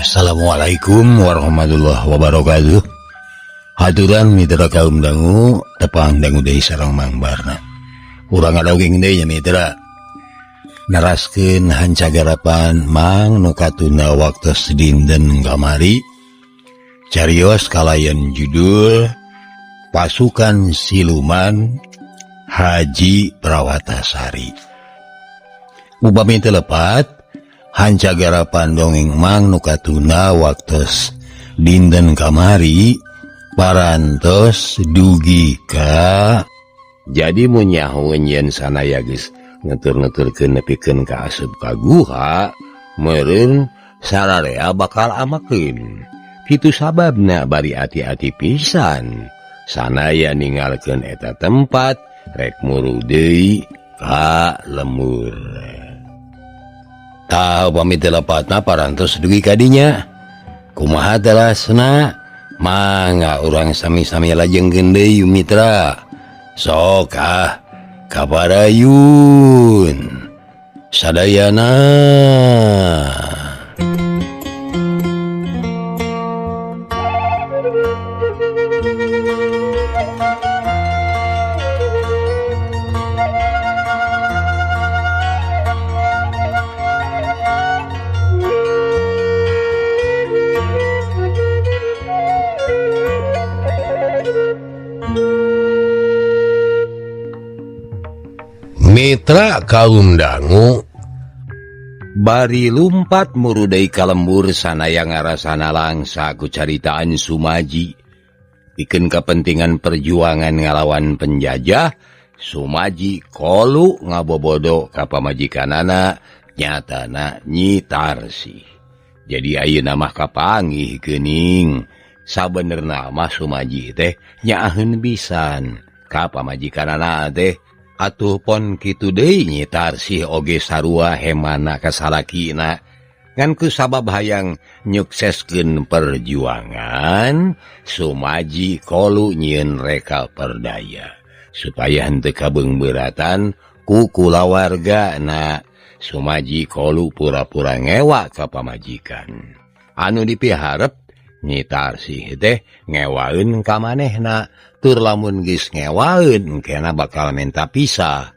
Assalamualaikum warahmatullahi wabarakatuh. Haturan mitra kaum dangu tepang dangu deui sareng Mang Barna. Urang ngadogeng deui nya mitra. Neraskeun hancagarapan Mang nu katunda waktos dinten kamari. Carios kalayan judul Pasukan Siluman Haji Prawatasari. Upami teu lepat hancagarapan dongeng Mang nu katunda waktos dinten kamari parantos dugi ka jadi mun nyahoeun yen sanaya geus ngetur-ngeturkeun nepikeun ka asup ka guha meureun sararea bakal amakeun. Kitu sababna bari ati-ati pisan sanaya ninggalkeun eta tempat rek muru deui ka lemur. Tah upami teu lepatna parantos dugi ka dinya. Kumaha telasna? Mangga urang sami-sami lajengkeun deui mitra. Sok ah kabarayun sadayana. Mitra kaum dangu bari lumpat murudai ka lembur sanaya ngarasana langsa ku caritaan Sumaji. Pikeun kepentingan perjuangan ngalawan penjajah, Sumaji kolu ngabobodo ka pamajikanana nyatana Nyi Tarsih. Jadi ayeuna mah kapanggih geuning. Sabenerna mah Sumaji teh nyaaheun pisan ka pamajikanana teh. Atuh pon kitu deui Nyi Tarsih oge sarua hemana ka salakina. Ngan ku sabab hayang nyukseskeun perjuangan, Sumaji kolu nyieun reka perdaya supaya henteu kabeungbeuratan ku kulawargana. Sumaji kolu pura-pura ngewa ka pamajikan. Anu dipiharep Nyi Tarsih teh ngewaeun ka manehna. Tur lamun geus ngewaeun engkena bakal menta pisah.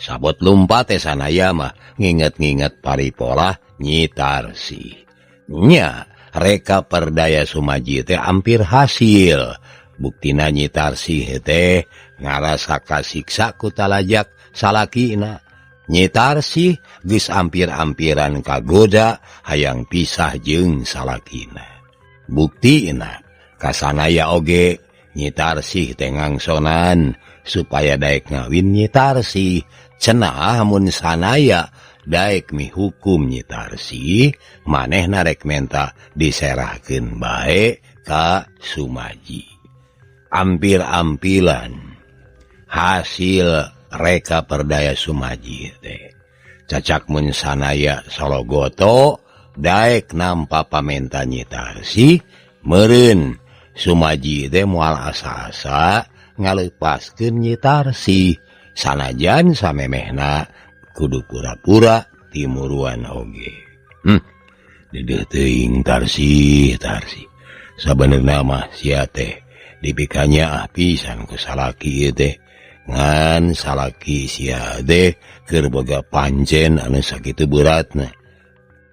Sabot lumpat teh sanaya mah nginget-nginget paripolah Nyi Tarsih. Nya reka perdaya Sumaji teh hampir hasil. Buktina Nyi Tarsih teh ngarasa kasiksa ku talajak salakina. Nyi Tarsih geus ampir-ampiran kagoda hayang pisah jeung salakina. Buktina kasanaya oge Nyi Tarsih teh ngangsonan supaya daek ngawin Nyi Tarsih. Cenah mun sanaya daek mihukum Nyi Tarsih, manehna rek menta diserahkeun bae ka Sumaji. Ampir-ampilan hasil reka perdaya Sumaji teh. Cacak mun sanaya sologoto daek nampa pamenta Nyi Tarsih, meureun Sumaji teh moal asa-asa ngaleupaskeun Nyi Tarsih sanajan samemehna kudu pura-pura timuruan oge. Dedeuh teuing Tarsih, Tarsih. Sabenerna mah sia teh dipikanya ah pisan ku salaki ieu teh. Ngan salaki sia teh keur boga pancen anu sakitu beratna.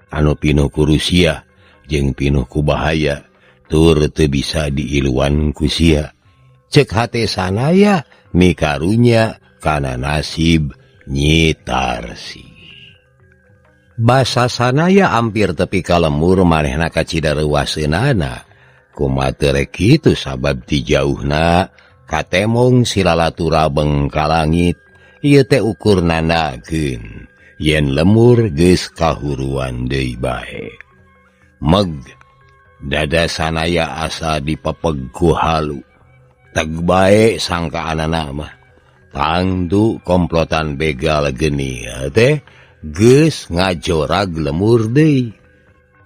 Anu pinuh ku rusia jeung pinuh ku bahaya. Tur teu bisa diiluan ku sia. Cek hate sanaya mikarunya kana nasib Nyi Tarsih. Basa sanaya ampir tepi ka lemur manehna kacida reuaseunana. Kumaha teu rek kitu sabab ti jauhna katemong silalatura bengka langit. Ieu teh ukur nandakeun yen lemur geus kahuruan deui bae. Meg dada sanaya asa dipepeg ku halu. Teg bae sangkaanana mah. Tangtu komplotan begal geni teh geus ngajorag lemur deui.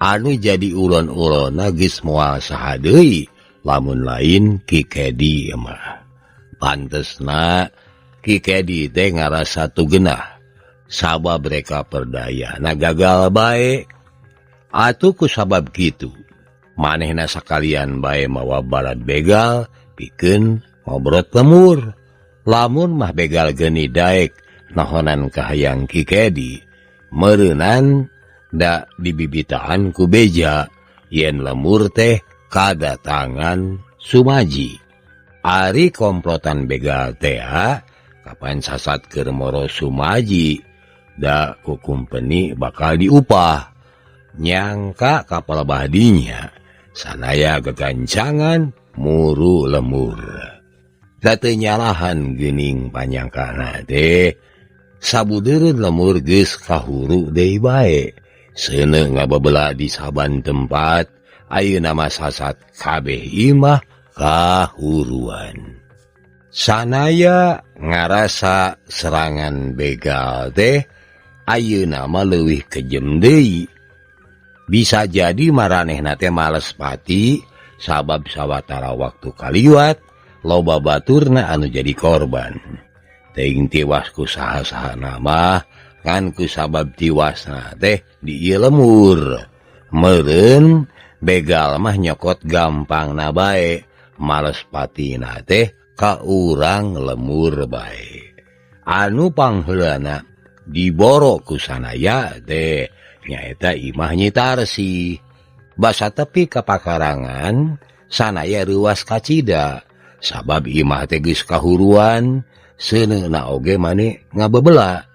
Anu jadi ulon-ulonna geus moal saha deui lamun lain Ki Kedi mah. Pantesna Ki Kedi teh ngarasa tugenah sabab reka perdaya na gagal bae. Atuh ku sabab kitu manehna sakalian bae mawa balad begal pikeun ngobrot lemur. Lamun mah begal geni daek nahonan kahayang Ki Kedi meureunan da dibibitaan ku beja yen lemur teh kadatangan Sumaji. Ari komplotan begal tea kapan sasat keur moro Sumaji da ku kumpeni bakal diupah. Nyangka kapal badinya sanaya gegancangan muru lemur. Da teu nyalahan geuning panyangkana teh sabudereun lemur geus kahuru deui bae. Seuneu ngabebela di saban tempat ayeuna mah sasat kabeh imah kahuruan. Sanaya ngarasa serangan begal teh ayeuna mah leuwih kejem deui. Bisa jadi maranehna teh males pati sabab sawatara waktu kaliwat loba baturna anu jadi korban. Teuing tiwas ku saha-saha mah ngan ku sabab tiwasna teh di ieu lemur. Meureun begal mah nyokot gampangna bae, males patina teh ka urang lemur bae. Anu pangheulana diboro ku sanaya teh nyaeta imah Nyi Tarsih. Basa tepi ka pakarangan sanaya reuwas kacida sabab imah teh geus kahuruan seuneuna oge mani ngabebela.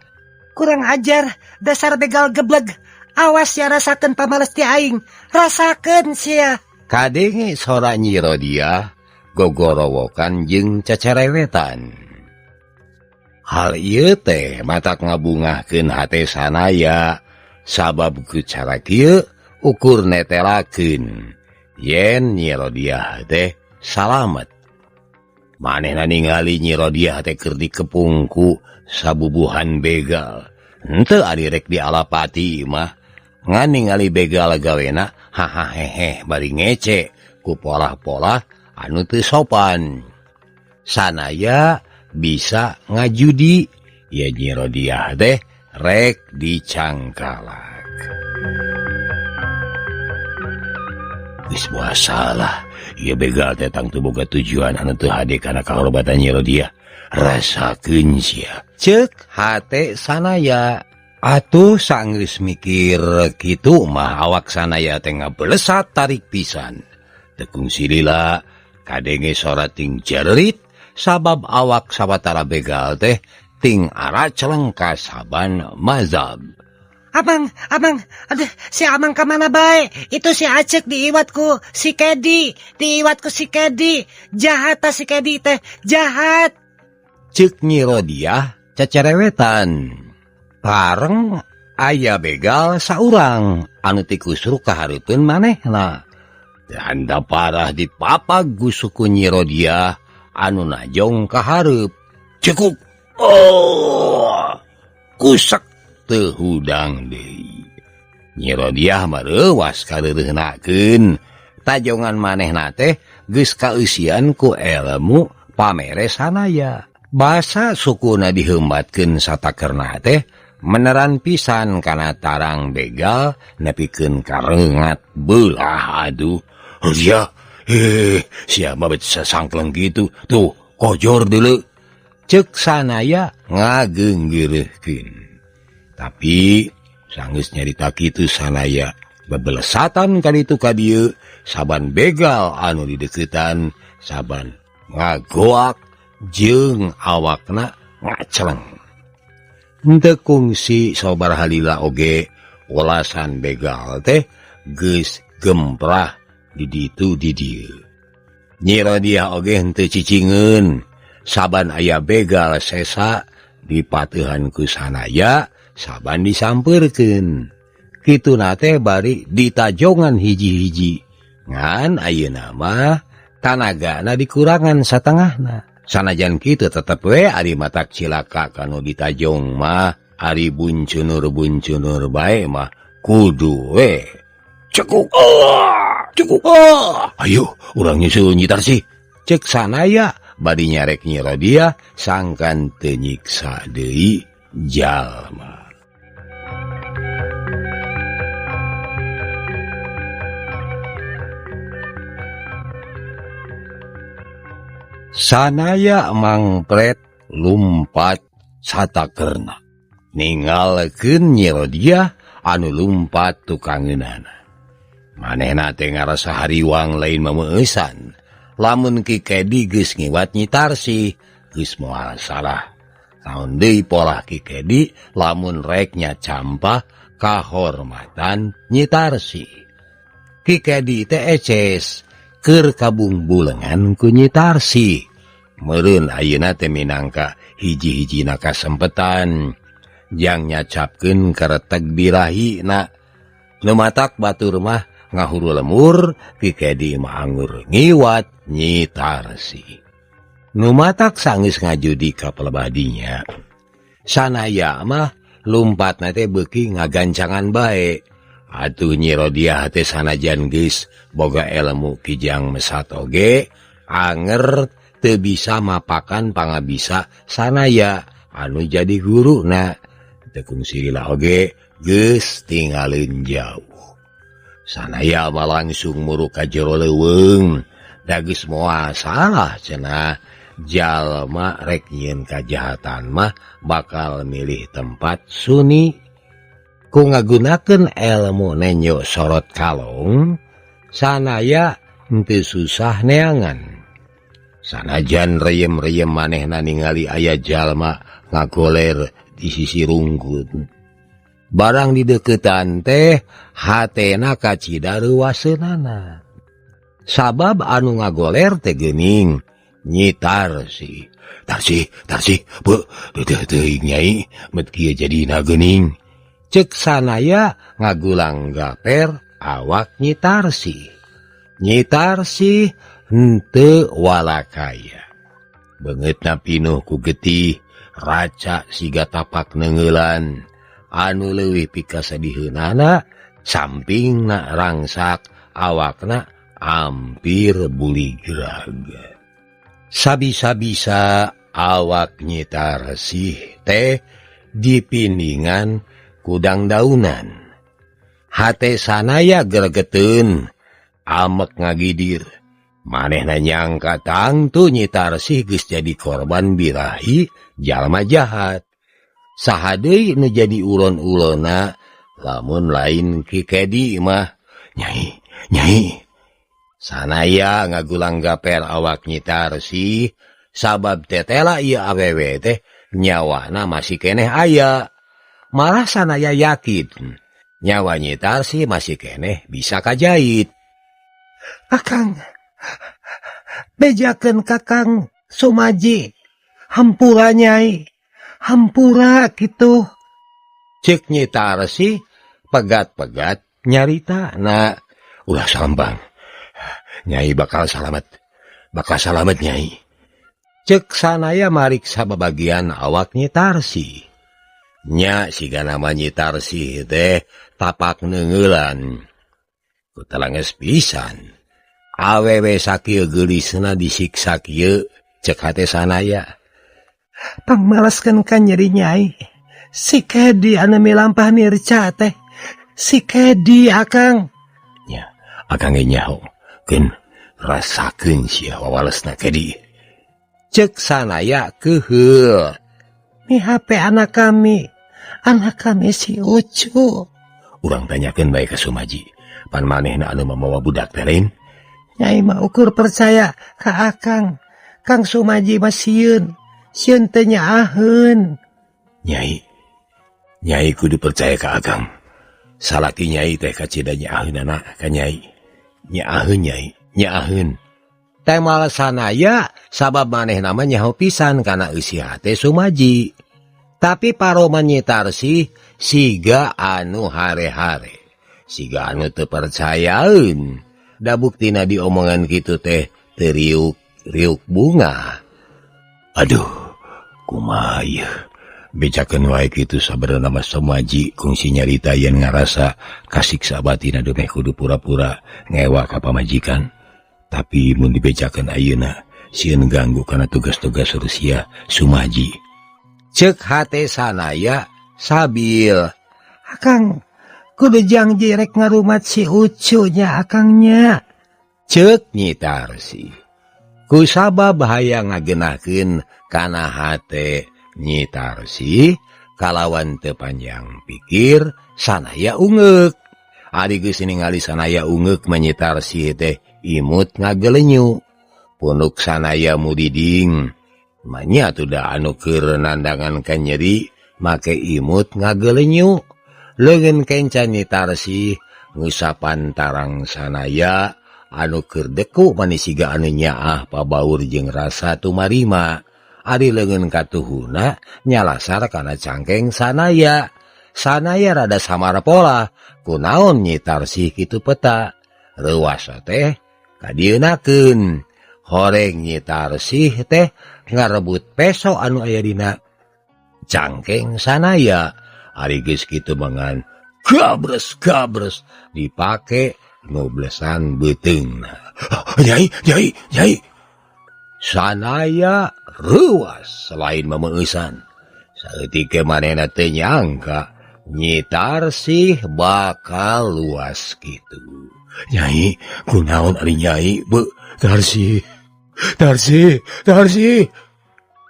Kurang ajar, dasar begal gebleg. Awas ya rasakeun pamales ti aing. Rasakeun sia. Kadenge sora Nyi Rodiah gogorowokan jeung cacarewetan. Hal ieu teh matak ngabungahkeun hate sanaya sabab ku cara kieu ukur netelakeun yen Nyi Rodiah teh salamet. Manehna ningali Nyi Rodiah teh keur dikepungku sabubuhan begal. Henteu ari rek dialapati mah ngan ningali begal gawena hahahehe bari ngece ku polah-polah anu teu sopan. Sanaya bisa ngajudi ye Nyi Rodiah teh rek dicangkalak. Geus moal salah ieu begal teh tangtu boga tujuan anu teu hade kana kahormatan Nyi Rodiah. Rasakeun sia. Ceuk hate sanaya. Atuh sanggeus mikir kitu mah awak sanaya teh ngabelesat tarik pisan. Teu kungsi lila kadenge sora ting jerit sabab awak sawatara begal teh ting araceleng ka saban mazhab. Amang, amang, aduh, si amang kemana bae? Itu si Acek diiwatku si Kedi, diiwatku si Kedi. Jahat ta si Kedi teh, jahat. Ceuk Nyi Rodiah cacarewetan. Bareng aya begal saurang anu tikusruk kahareupeun manehna. Tanda parah dipapag ku suku Nyi Rodiah anu najong kahareup. Cekuk. Oh, kusak teu hudang deui. Nyi Rodiah mah reuwas kareureunahkeun. Tajongan manehna teh geus kaeusian ku elmu pamere sanaya. Basa sukuna dihembatkeun satakerna teh meneran pisan kana tarang begal nepikeun karengat beulah aduh. Rodiah, sia mah bet sasangkleng kitu. Tuh, kojor deuleu. Ceuk sanaya ngageunggeureuhkeun. Tapi sanggeus nyarita kitu sanaya bebelesatan kaditu ka dieu saban begal anu dideuketan saban ngagoak jeung awakna ngaceleng. Henteu kungsi sabaraha lila oge welasan begal teh geus gemprah di ditu di dieu. Nyi Rodiah oge henteu cicingeun saban aya begal sesa dipateuhan ku sanaya saban disampeurkeun. Kituna teh bari ditajongan hiji-hiji. Ngan ayeuna mah tanagana dikurangan satengahna. Sanajan kitu tetep we ari matak cilaka kanu ditajong mah ari buncunur-buncunur bae mah kudu we. Cekuk. Oh, cekuk. Oh. Ayo urang nyusul Nyi Tarsih. Ceuk sanaya bari nyarek Nyi Rodiah sangkan teu nyiksa deui jalma. Sanaya mangpret lumpat satakerna ninggalkeun Nyi Rodiah anu lumpat tukangeunana. Manehna teh ngarasa hariwang lain memeueusan lamun Ki Kedi geus ngiwat Nyi Tarsih geus moal salah. Naon deui polah Ki Kedi lamun rek nyacampah kahormatan Nyi Tarsih. Ki Kedi teh eces keur kabungbulengan ku Nyi Tarsih. Meureun ayeuna teh minangka hiji-hijina kasempetan jang nyacapkeun kareteg birahina. Nu matak batur mah ngahuru lemur, Ki Kedi mah anggur ngiwat Nyi Tarsih. Nu matak sanggeus ngajudi ka pelebadinya. Sanaya mah lumpatna teh beuki ngagancangan bae. Atuh Nyi Rodiah teh sanajan geus boga elmu kijang mesat oge anger teu bisa mapakan pangabisa sanaya anu jadi guruna. Teu kungsi lila oge geus tinggalin jauh. Sanaya mah langsung muruk ka jero leuweung. Da geus moal salah cenah jalma rek nyieun kajahatan mah bakal milih tempat suni. Ku ngagunakeun elmu nenjo sorot kalong sanaya henteu susah neangan. Sanajan reyem-reyem manehna ningali aya jalma ngagoler di sisi rungkut. Barang dideukeutan teh hatena kacida reuwaseunana. Sabab anu ngagoler teh geuning Nyi Tarsih. Tarsih, Tarsih, beuh, teu teuing nyai, met kieu jadina geuning. Ceuk sanaya ngagulang gaper awak Nyi Tarsih. Nyi Tarsih henteu walakaya. Beungeutna pinuh ku getih, raca siga tapak neungeulan. Anu leuwih pikasediheunana sampingna rangsak awakna hampir buligrag. Sabisa-bisa awak Nyi Tarsih teh dipindingan kudang daunan. Hate sanaya gregeteun, amek ngagidir. Manehna nyangka tangtu Nyi Tarsih geus jadi korban birahi jalma jahat. Saha deui nu jadi ulon-ulonna lamun lain Ki Kedi mah. Nyai, nyai. Sanaya ngagulang gaper awak Nyi Tarsih sabab tetela ieu awewe teh nyawana masih keneh aya. Malah sanaya yakin nyawa Nyi Tarsih masih keneh bisa kajait. Akang, bejakeun Kakang Sumaji, hampura nyai, hampura kitu. Ceuk Nyi Tarsih pegat-pegat nyarita na. Ulah sambang, nyai bakal salamet, bakal salamet nyai. Ceuk sanaya mariksa babagian awak Nyi Tarsih. Nya siga nama Nyi Tarsih teh tapak neungeulan. Ku telanges pisan. Awewe sakieu geulisna disiksa kieu, ceuk hate sanaya. Pangmaleskeun ka nyeri nyai. Si Kedi anu milampah Mirca teh. Si Kedi akang. Nya, akang ge nyaho. Keun rasakeun sia wawalesna Kedi. Ceuk sanaya keuheul. Ni HP anak kami. Anak kami si Ucu. Urang tanyakeun bae ka Sumaji. Pan manehna anu mamawa budak teh lain. Nyai mah ukur percaya ka akang. Kang Sumaji mah sieun. Sieun teh nyaaheun. Nyai, nyai kudu percaya ka akang. Salaki nyai teh kacida nyaaheunana ka nyai. Nyaaheun nyai, nyaaheun. Teh sanaya sabab manehna mah nyaho pisan kana eusi hate Sumaji. Tapi paroman Nyi Tarsih siga anu hare-hare. Siga anu teu percayaeun. Da buktina diomongan kitu teh teu riuk-riuk bunga. Aduh, kumaha ieu? Bejakeun wae kitu sabenerna mah Sumaji kungsi nyarita yen ngarasa kasiksa batina dumeh kudu pura-pura ngewa ka pamajikan. Tapi mun dibejakeun ayeuna sieun ganggu kana tugas-tugas Rusia Sumaji. Ceuk hate sanaya sabil. Akang kudu janji rek ngarumat si Ucu nya akangnya. Ceuk Nyi Tarsih. Kusabab hayang ngagenahkeun kana hate Nyi Tarsih kalawan teu panjang pikir sanaya ungeuk. Ari geus ningali sanaya ungeuk mah Nyi Tarsih teh imut ngagelenyu. Punuk sanaya mudiding. Manya atuh da anu keur nandangan ka nyeri make imut ngagelenyu. Leungeun kenca Nyi Tarsih ngusapan tarang sanaya anu keur deku manis siga anu nyaah pabaur jeung rasa tumarima. Ari leungeun katuhuna nyalasar kana cangkeng sanaya. Sanaya rada samar pola kunaon Nyi Tarsih kitu peta. Reuasa teh kadieunakeun. Horeng Nyi Tarsih teh ngarebut peso anu aya dina cangkeng sanaya. Ari geus kitu mangan gabres-gabres dipake noblesan beuteungna. Nyai, nyai, nyai. Sanaya reuas selain memeusan. Saeutik ge manehna teu nyangka Nyi Tarsih bakal luas kitu. Nyai, kunaon ari nyai? Beuh, Tarsih. Tarsih, Tarsih.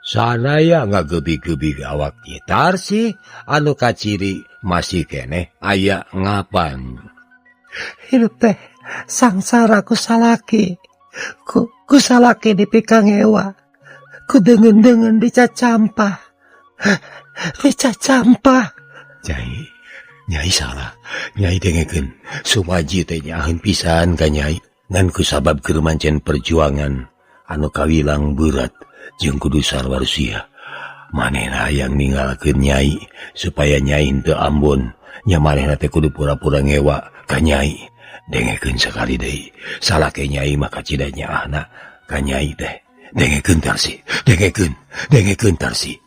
Sanaya ngagebi-gebi awak Nyi Tarsih anu kaciri masih keneh aya ngapan. Hidup teh sangsara ku salaki. Ku salaki dipikangewa. Ku deungeun-deungeun dicacampah. Dicacampah. Nyai, nyai salah. Nyai dengekeun. Sumaji teh nyaaheun pisan ka nyai. Ngan kusabab keur mancen perjuangan anu kawilang berat jeung kudu sarua sia. Manehna hayang ninggalkeun nyai supaya nyai henteu ambon. Nya manehna teh kudu pura-pura ngewa ka nyai. Dengekeun sakali deui. Salake nyai mah kacida nyaahna ka nyai teh. Dengekeun Tarsih, dengekeun, dengekeun Tarsih.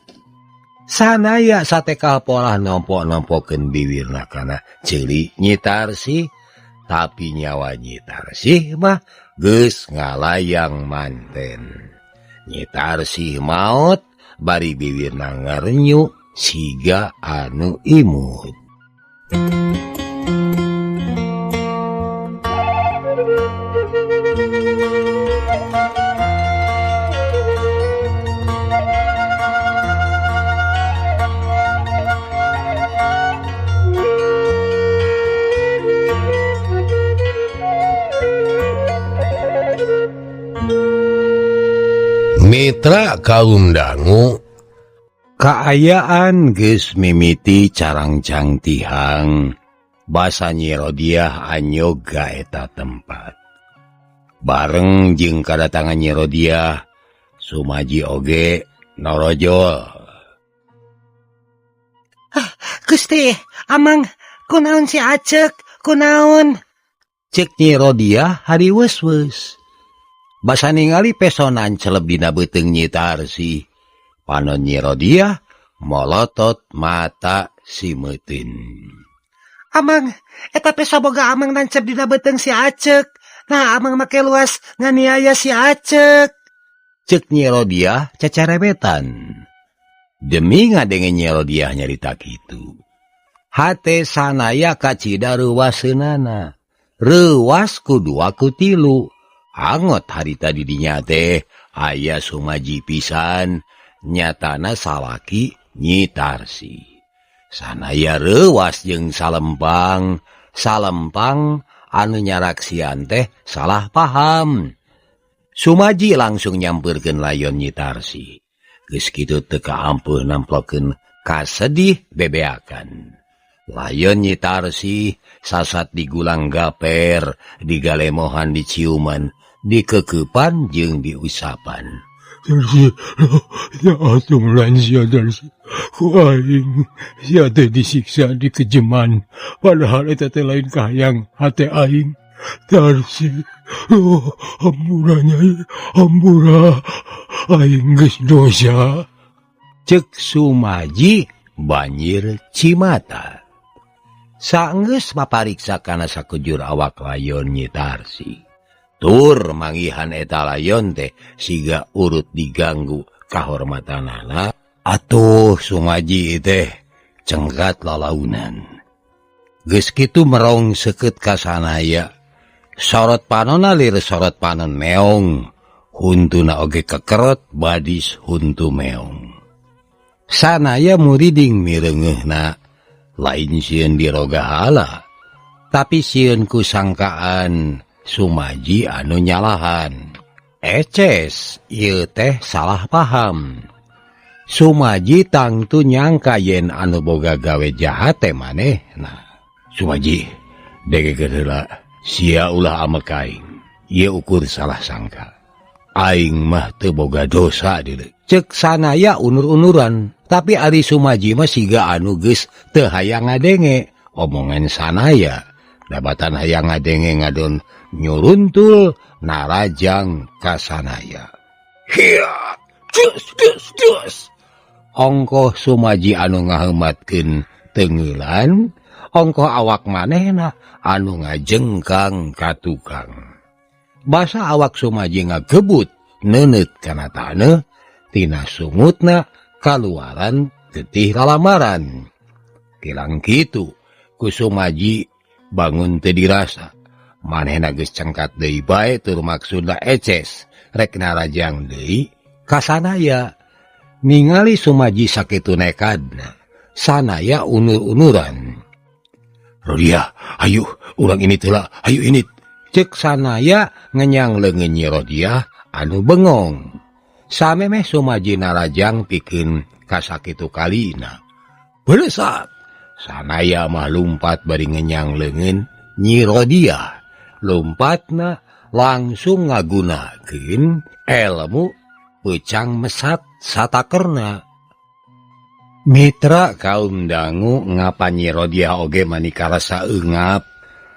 Sanaya satekah polah nompo-nompokeun biwirna kana ceuli Nyi Tarsih, tapi nyawa Nyi Tarsih mah geus ngalayang manten. Nyi Tarsih maot bari biwirna ngarenyu siga anu imut. Mitra kaum dangu kaayaan geus mimiti carangcang tihang basa Nyi Rodiah anyoga eta tempat. Bareng jeung kadatangan Nyi Rodiah Sumaji oge norojol. Ah, Gusti, Amang, kunaon si Acek, kunaon? Cek Nyi Rodiah hariweus-weus. Basa ningali pesonan celeb dina beuteung Nyi Tarsih. Panon Nyi Rodiah molotot mata si meuteun. Amang, eta peso boga Amang nancep dina beuteung si Acek. Nah, Amang make luas nganiaya si Acek. Cek Nyi Rodiah cacarebetan. Demi ngadenge Nyi Rodiah nyarita kitu. Hate sanaya kacida reuwaseunana. Reuwas ku dua ku tilu. Angot harita di dinya teh aya Sumaji pisan nyatana salaki Nyi Tarsih. Sanaya reuwas jeung salempang, salempang anu nyaraksian teh salah paham. Sumaji langsung nyampeurkeun layon Nyi Tarsih. Geus kitu teu kaampuh namplokeun kasedih bebeakan. Layon Nyi Tarsih sasat digulang gaper, digalemohan diciuman, dikekepan jeung diusapan. Tarsih, ya atuh lansia Tarsih. Ku aing sia teh disiksa di kejeman, padahal eta teh lain kahayang hate aing. Tarsih, oh, hampura nyai, hampura, aing geus dosa. Cek Sumaji banjir cimata. Saenggeus mapariksa kana sakujur awak layon Nyi Tarsih. Tur manggihan eta layon teh siga urut diganggu kahormatanana. Atuh Sumaji teh cengkat lalaunan. Geus kitu merong seukeut ka sanaya. Sorot panonna lir sorot panon meong. Huntuna oge kekerot badis huntu meong. Sanaya muriding mireungeuhna lain sieun dirogahala, tapi sieun ku sangkaan Sumaji anu nyalahan. Eces ieu teh salah paham. Sumaji tangtu nyangka yen anu boga gawe jahat teh manehna. Sumaji degekeun heula, sia ulah amek aing. Ieu ukur salah sangka. Aing mah teu boga dosa deuleu. Cek sanaya unur-unuran, tapi ari Sumaji mah siga anu geus teu hayang ngadenge omongan sanaya. Dabatan hayang ngadenge ngadon nyuruntul narajang ka sanaya. Hiya, dus dus dus. Ongkoh Sumaji anu ngaheumatkeun teungeulan, ongkoh awak manehna anu ngajengkang ka tukang. Basa awak Sumaji ngagebut neuneut kana taneuh, tina sungutna kaluaran getih lalamaran. Kilang kitu ku Sumaji bangun teu dirasa. Manehna geus cengkat deui bae tur maksudna eces rek narajang deui ka sanaya. Ningali Sumaji sakitu nekadna, sanaya unur-unuran. Rodia, ayo urang ini heula, ayo ini. Cek sanaya ngenyang leungeun Nyi Rodiah anu bengong. Samemeh Sumaji narajang pikeun kasakitu kalina. Belesat, sanaya mah lumpat bari ngenyang leungeun Nyi Rodiah. Lumpatna langsung ngagunakeun elmu peucang mesat satakerna. Mitra kaum dangu ngapa Nyi Rodiah oge mani karasa eungap.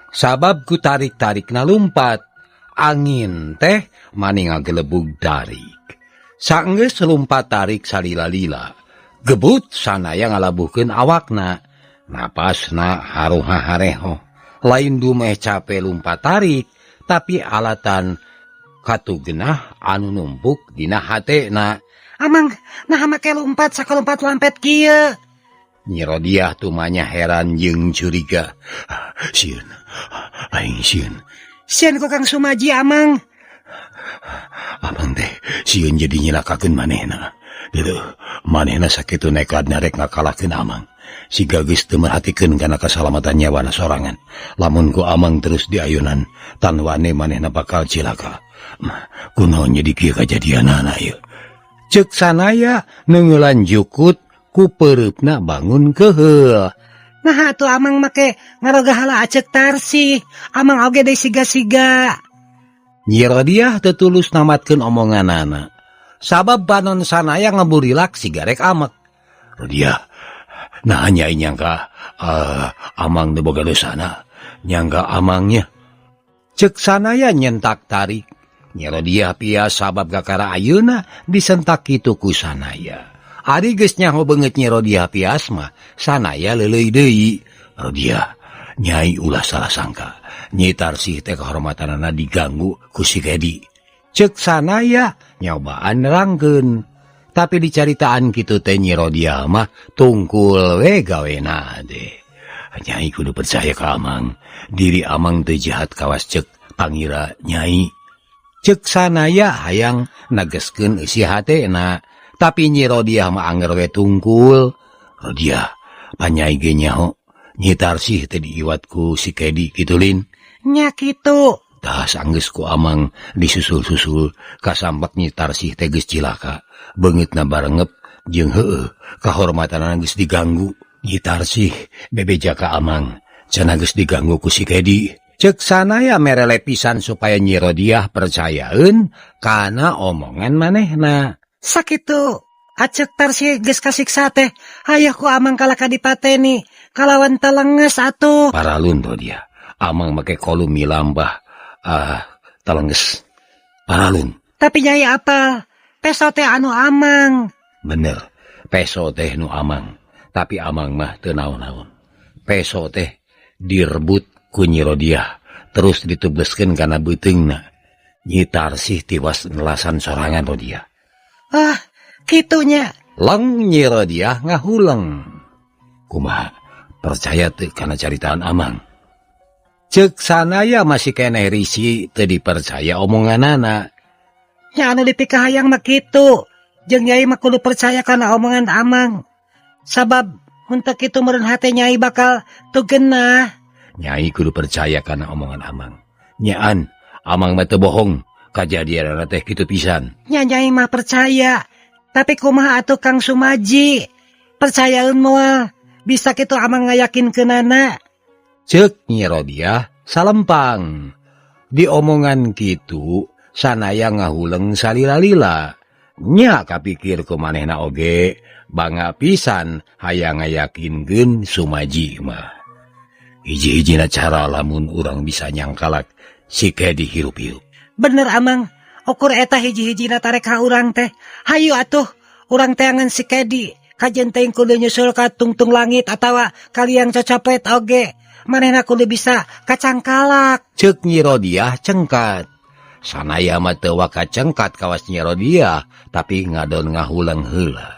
Sabab ku tarik-tarikna lumpat, angin teh mani ngagelebug tarik. Saenggeus lumpat tarik salila-lila, gebut sanaya ngalabuhkeun awakna. Napasna haruha hareho. Lain dumeh cape lumpat tarik, tapi alatan katugenah anu numpuk dina hatena. Amang, naha make lumpat sakalumpat lampet kieu? Nyi Rodiah tumanya heran jeung curiga. Sieun, aing sieun. Sieun ku Kang Sumaji, Amang. Amang teh sieun jadi nyilakakeun manehna. Deuleu, manehna sakitu nekadna rek ngakalahkeun Amang. Siga geus teu merhatikeun kana kasalamatan nyawana sorangan. Lamun ku Amang terus diayunan, tanwane manehna bakal cilaka. Kunaon jadi kieu kajadianana ieu? Ceuk sanaya neungeulan jukut ku peureupna bangun keheul. Nah atuh Amang make ngarogahala Acek Tarsih. Amang oge deui siga-siga. Nyi Rodiah teu tulus namatkeun omonganana. Sabab panon sanaya ngaburilak siga rek amek. Rodiah, nah nyai nyangka Amang teu boga dosana. Nyangka Amangnya. Ceuk sanaya nyentak tarik. Nyi Rodiah pias sabab kakara ayeuna disentak kitu ku sanaya. Ari geus nyaho beungeut Nyi Rodiah pias mah, sanaya leuleuy deui. Rodiah, nyai ulah salah sangka. Nyi Tarsih teh kehormatanana diganggu ku si Kedi. Ceuk sanaya nyobaan nerangkeun. Tapi dicaritaan kitu teh Nyi Rodiah mah tungkul we gawena teh. Nyai kudu percaya ka Amang. Diri Amang teu jahat kawas ceuk pangira nyai. Ceuk sanaya hayang negeskeun eusi hatena. Tapi Nyi Rodiah mah anger we tungkul. Rodiah, panyai ge nyaho Nyi Tarsih teh diiwat ku si Kedi kitu lin. Nya kitu. Tah sanggeus ku Amang disusul-susul kasampak Nyi Tarsih teh geus cilaka. Beungeutna barengep jeung heueuh kahormatanana geus diganggu. Nyi Tarsih bebeja ka Amang, cenah geus diganggu ku si Kedi. Ceuk sanaya merele pisan supaya Nyi Rodiah percayaeun kana omongan manehna. Sakitu Acek Tarsih geus kasiksa teh, hayah ku Amang kalaka dipateni kalawan telenges atuh. Paralun Rodiah, Amang make kolum milambah telenges. Paralun. Tapi nyai apal, peso teh anu Amang. Bener, peso teh nu Amang. Tapi Amang mah teu naon-naon. Peso teh direbut ku Nyi Rodiah, terus ditubleskeun kana beuteungna. Nyi Tarsih tiwas nelasan sorangan Rodiah. Ah, kitunya. Leng Nyi Rodiah ngahuleng. Kumaha, percaya teu kana caritaan Amang? Ceuk sanaya masih keneh risi teu dipercaya omonganana. Nya anu dipikahayang mah kitu. Jeung Nyai mah kudu percaya kana omongan Amang. Sabab mun teu kitu meureun hate Nyai bakal teu genah. Nyai kudu percaya kana omongan Amang. Nyaan, Amang mah teu bohong. Kajadianna teh kitu pisan. Nya Nyai mah percaya. Tapi kumaha atuh Kang Sumaji? Percayaeun moal. Bisa kitu Amang ngayakinkeunana. Ceuk Nyi Rodiah salempang. Diomongan kitu sanaya ngahuleng salila-lila. Nya kapikir ku manehna oge bangga pisan hayang ngayakinkeun Sumaji mah. Hiji-hijina cara lamun urang bisa nyangkalak si Kedi hirup-hirup. Bener Amang, ukur eta hiji-hijina tarek ka urang teh. Hayu atuh urang teangan si Kedi. Kajen teuing kudu nyusul ka tungtung langit atawa kaliang cocopet oge. Manehna kudu bisa kacangkalak. Ceuk Nyi Rodiah cengkat. Sanaya mah teu waka cengkat kawas Nyi Rodiah, tapi ngadon ngahuleng heula.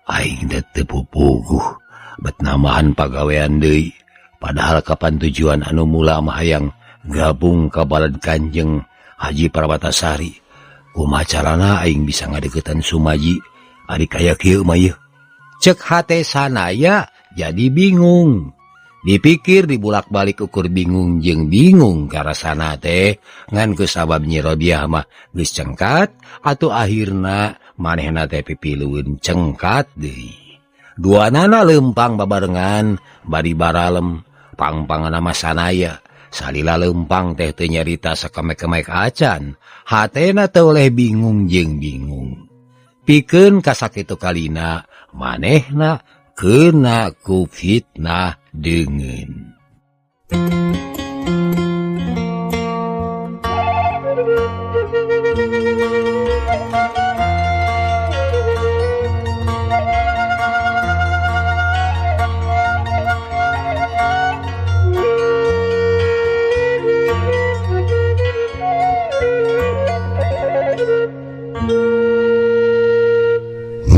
Aing teh teu pupuguh bet namahan pagawean deui. Padahal kapan tujuan anu mula mah hayang gabung ka balad Kanjeng Haji Prabatasari. Kumaha carana aing bisa ngadeukeutan Sumaji ari kaya kieu mah yeuh. Cek hate sanaya jadi bingung. Dipikir dibulak-balik ukur bingung jeung bingung karasana teh ngan kusabab Nyi Rodiah mah geus cengkat atuh akhirna manehna teh pipilueun cengkat deui. Duanana leumpang babarengan bari baralem pangpangana mah sanaya. Salila leumpang teh teu nyarita sakemek-kemek acan, hatena teu oleh bingung jeung bingung. Pikeun kasakitu kalina manehna kena ku fitnah deungeun.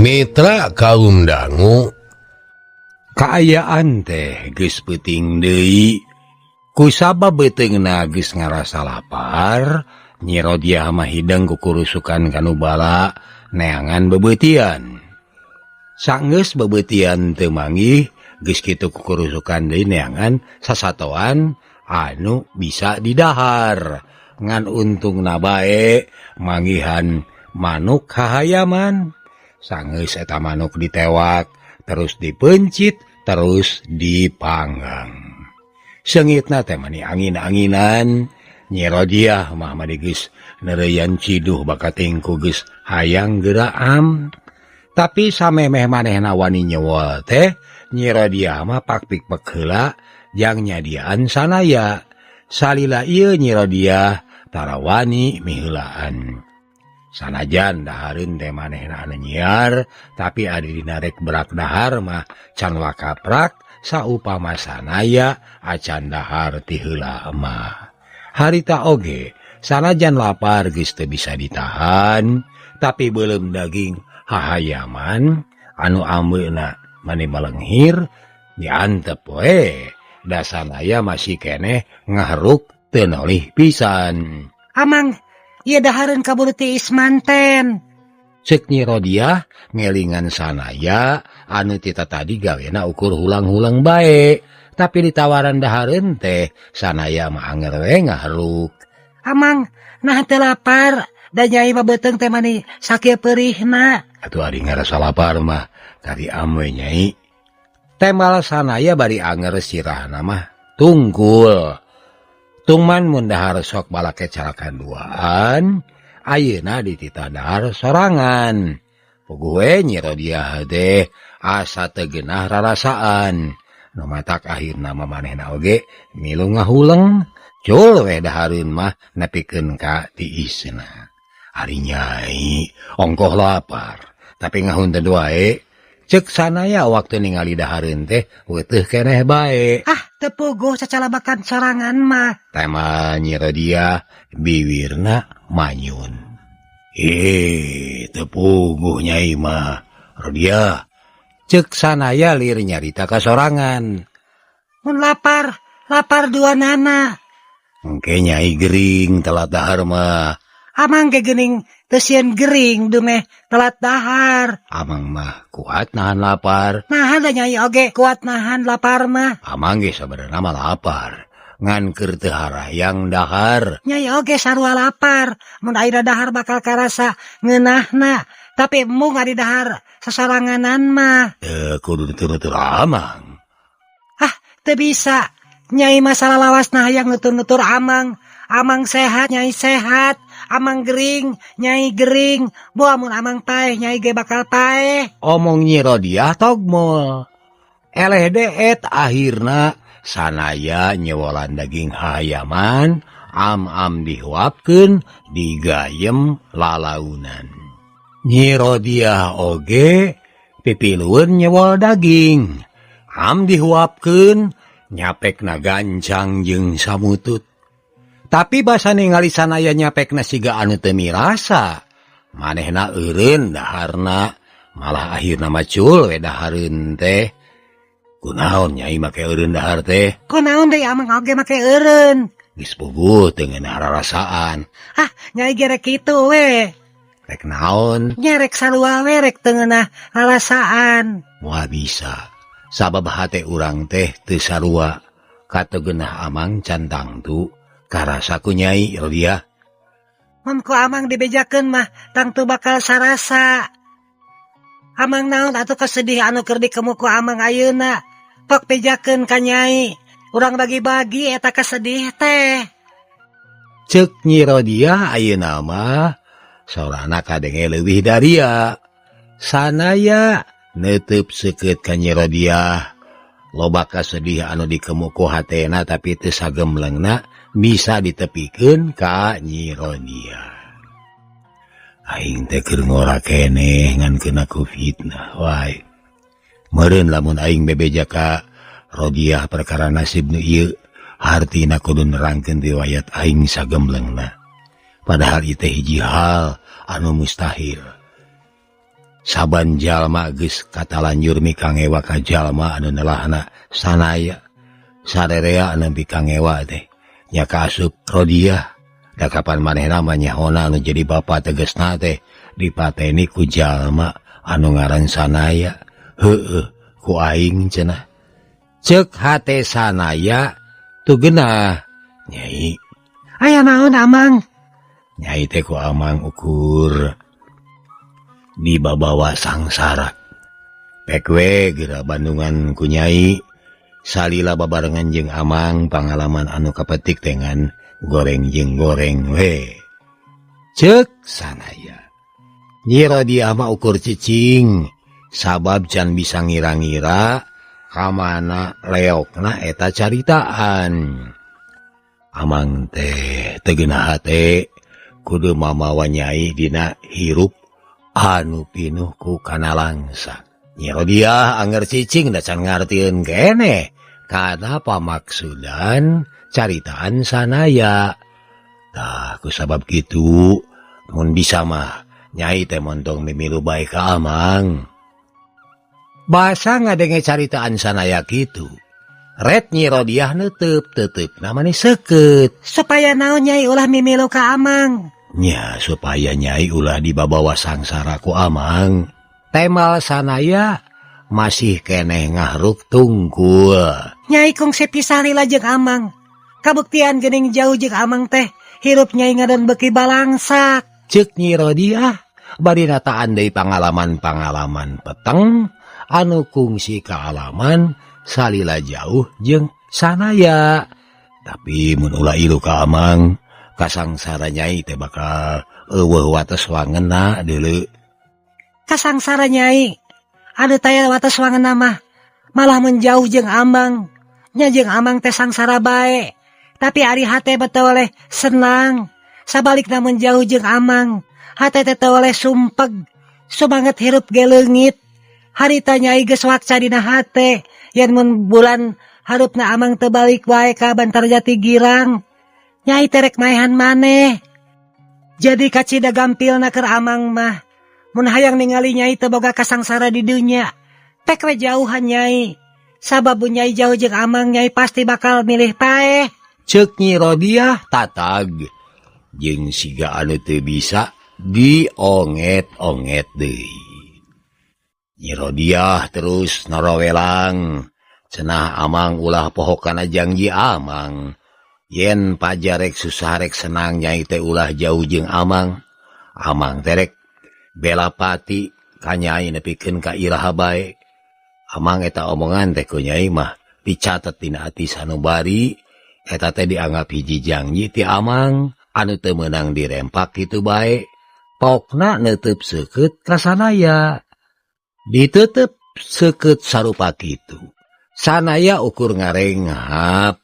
Mitra kaum dangu kaayaan teh geus peuting deui kusabab beuteungna geus ngarasa lapar. Nyi Rodiah mah hideng kukurusukan kanu bala neangan bebeutian. Sanggeus bebeutian teu manggih geus kitu kukurusukan deui neangan sasatoan anu bisa didahar. Ngan untungna bae manggihan manuk hahayaman. Sanggeus eta manuk ditewak terus dipencit terus dipanggang. Seungitna teh mani angin-anginan. Nyi Rodiah mah mani geus neureuyan ciduh bakating ku geus hayang geuraam. Tapi samemeh manehna wani nyewol teh Nyi Rodiah mah pakpik-pek heula jang nyadiaan sanaya. Salila ieu Nyi Rodiah tara wani miheulaan. Sanajan dahareun teh manehna anu nyiar, tapi ari dina rek berak dahar mah can wakaprak saupama sanaya acan dahar ti heula mah. Harita oge sanajan lapar geus teu bisa ditahan, tapi beuleum daging hahayaman anu ambeuna mani melenghir diantep we. Da sanaya masih keneh ngaharuk teu nolih pisan. Amang, ieu dahareun kaburu tiis manten. Ceuk Nyi Rodiah ngelingan sanaya anu tita tadi gawena ukur hulang-hulang bae, tapi ditawaran dahareun teh sanaya mah anger we ngaharuk. Amang, nah teu lapar, da Nyai mah beuteung teh mani sakieu peurihna. Atuh ari ngarasa lapar mah kari amwe Nyai. Temal sanaya bari anger sirahna mah tungkul. Tungman mun dahar sok balake carakan duaan, ayeuna dititah dahar sorangan. Puguh we Nyi Rodiah teh asa teu geunah rarasaan. Nu matak akhirna mah manehna oge milu ngahuleng, cul we dahareun mah nepikeun ka tiisna. Ari Nyai ongkoh lapar, tapi ngahunten wae. Ceuk sanaya waktu ningali dahareun teh weteuh keneh bae. Ah, teu puguh cacalabakan sorangan mah. Tema Nyi Rodiah biwirna manyun. Teu puguh Nyai mah. Rodiah ceuk sanaya lir nyarita ka sorangan. Mun lapar, lapar dua nana. Engke Nyai gering telat dahar mah. Amang ge geuning teu sieun gering dumeh telat dahar. Amang mah kuat nahan lapar. Nah da Nyai oge kuat nahan lapar mah. Amang ge sabenerna mah lapar. Ngan keur teu harayang dahar. Nyai oge sarua lapar. Mun ayeuna dahar bakal karasa ngeunahna. Tapi embung ari dahar sasoranganan mah. Teu kudu nutur-nutur Amang. Ah, teu bisa. Nyai mah salalawasna hayang nutur-nutur Amang. Amang sehat, Nyai sehat. Amang gering, Nyai gering. Boa mun Amang paeh, Nyai ge bakal paeh. Omong Nyi Rodiah togmol. Eleh deet akhirna sanaya nyewolan daging hayaman am-am dihuapkeun digayem lalaunan. Nyi Rodiah oge pipilueun nyewol daging. Am dihuapkeun nyapekna gancang jeung samutut. Tapi basa ningali sanaya nyapekna siga anu teu mirasa. Manehna eureun daharna, malah akhirna macul we dahareun teh. Kunaon Nyai make eureun dahar teh? Kunaon deui Amang oge make eureun? Geus puguh teu ngeunah rarasaan. Ah, Nyai ge rek kitu we. Rek naon? Nya rek sarua we rek teu ngeunah rarasaan. Moal bisa. Sabab hate urang teh teu sarua. Kategenah Amang can tangtu karasa ku Nyai Rodiah. Mun ku Amang dibejakeun mah tangtu bakal sarasa. Amang naon atuh kasedih anu keur dikemu ku Amang ayeuna. Pok bejakeun ka Nyai. Urang bagi-bagi eta kasedih teh. Ceuk Nyi Rodiah ayeuna mah sorana kadenge leuwih daria. Sanaya neuteub seukeut ka Nyi Rodiah. Loba kasedih anu dikemu ku hatena tapi teu sagemlengna bisa ditepikeun ka Nyi Rodiah. Aing teh keur ngora keneh ngan keuna ku fitnah wae. Meureun lamun aing bebeja ka Rodiah perkara nasib nu ieu, hartina kudu nerangkeun riwayat aing sagemlengna. Padahal ieu teh hiji hal anu mustahil. Saban jalma geus katalanjur mikangewa ka jalma anu nelahna sanaya. Sarerea anu mikangewa teh nya kaasup Rodiah. Da kapan manehna mah nyahona anu jadi bapa tegesna teh dipateni ku jalma anu ngaran sanaya. Heueuh ku aing cenah. Ceuk hate sanaya tu geunah. Nyai. Aya naon Amang? Nyai teh ku Amang ukur dibabawa sangsara. Pek we geura bandungan ku Nyai. Salila babarengan jeung Amang pangalaman anu kapetik dengan goreng jeung goreng we. Ceuk sanaya. Nyi Rodiah mah ukur cicing sabab can bisa ngira-ngira kamana leokna eta caritaan. Amang teh teu geunah hate kudu mamawa Nyai dina hirup anu pinuh ku kanalangsa. Nyi Rodiah anger cicing da can ngartieun keneh kana pamaksudan caritaan sanaya. Tah ku sabab kitu mun bisa mah Nyai teh montong mimilu bae ka Amang. Basa ngadenge caritaan sanaya kitu. Ret Nyi Rodiah neuteub teuteupna mani seukeut. Supaya naon Nyai ulah mimilu ka Amang? Nya supaya Nyai ulah dibabawa sangsara ku Amang. Temal sanaya masih keneh ngahruk tungkul. Nyai kungsi pisah lila jeung Amang. Kabuktian geuning jauh jeung Amang teh hirup Nyai ngadon beuki balangsak. Ceuk Nyi Rodiah bari nataan deui pangalaman-pangalaman peteng anu kungsi kaalaman salila jauh jeung sanaya. Tapi mun ulah ilu ka Amang, kasangsara Nyai teh bakal eueuh wates wangenna deuleu. Kasangsara Nyai anu taya wates wangenna mah malah menjauh jeung Amang. Nya jeung Amang teh sangsara bae. Tapi ari hate mah teu oleh senang. Sabalikna menjauh jeung Amang, hate teh teu oleh sumpeg. Sumanget hirup ge leungit. Harita Nyai geus wakca dina hate yen mun bulan harupna Amang teu balik wae ka Bantarjati Girang. Nyai teh rek maehan maneh. Jadi kacida gampilna keur Amang mah. Mun hayang ningali Nyai teu boga kasangsara di dunya, pek we jauhan Nyai. Sabab mun Nyai jauh jeung Amang, Nyai pasti bakal milih paeh. Ceuk Nyi Rodiah tatag. Jeung siga anu teu bisa dionget-onget deui. Nyi Rodiah terus norowelang cenah Amang ulah poho kana janji Amang. Yen pajarek susah rek senang nyai teh ulah jauh jeung Amang. Amang terek bela pati ka nyai nepikeun ka iraha bae. Amang eta omongan teh ku nyai mah dicatet dina ati sanubari eta teh dianggap hiji janji ti Amang anu teu meunang dirempak kitu bae. Pokna neuteub seukeut ka sanaya. Diteuteup seukeut sarupa kitu. Sanaya ukur ngarenghap.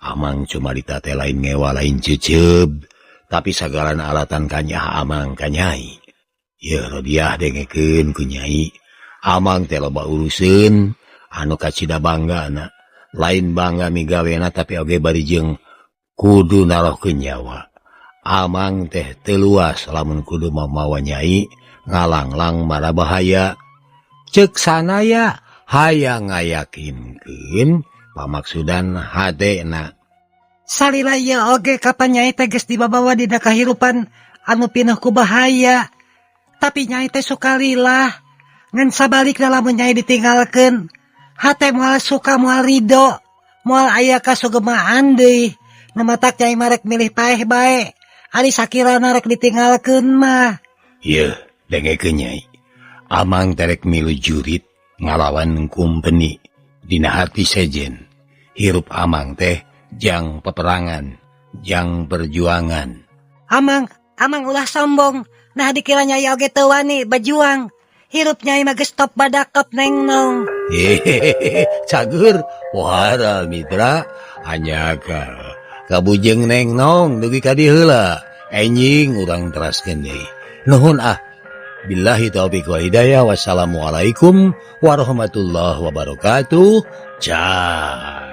Amang cumarita teh lain ngewa lain ceuceub, tapi sagalana alatan kanyaah Amang ka nyai. Yeuh Rodiah dengekeun ku nyai. Amang teh loba uruseun anu kacida banggana. Lain bangga migawena tapi oge bari jeung kudu narohkeun nyawa. Amang teh teu luas lamun kudu mamawa nyai ngalanglang mara bahaya. Ceuk sanaya hayang ngayakinkeun pamaksudan hatena. Salila ieu oge kapan nyai teh geus dibabawa dina kahirupan anu pinuh ku bahaya. Tapi nyai teh suka lillah. Ngan sabalikna lamun nyai ditinggalkeun, hate moal suka moal ridho, moal aya kasugemaan deui. Nu matak nyai marek milih paeh bae. Ari sakirana rek ditinggalkeun mah. Yeuh, dengekeun nyai. Amang terek milu jurit ngalawan kumpeni dina hati sejen. Hirup Amang teh jang peperangan, jang perjuangan. Amang, Amang ulah sombong. Nah dikira nyai oge teu wani berjuang. Hirup nyai mah geus top badakep neng nong. Hehehe, cager pohara mitra hanjakal. Kabujeng neng nong dugi ka dieu heula. Enjing urang teraskeun deui. Nuhun ah. Billahi taufiq wa hidayah. Wassalamualaikum warahmatullahi wabarakatuh. Cah.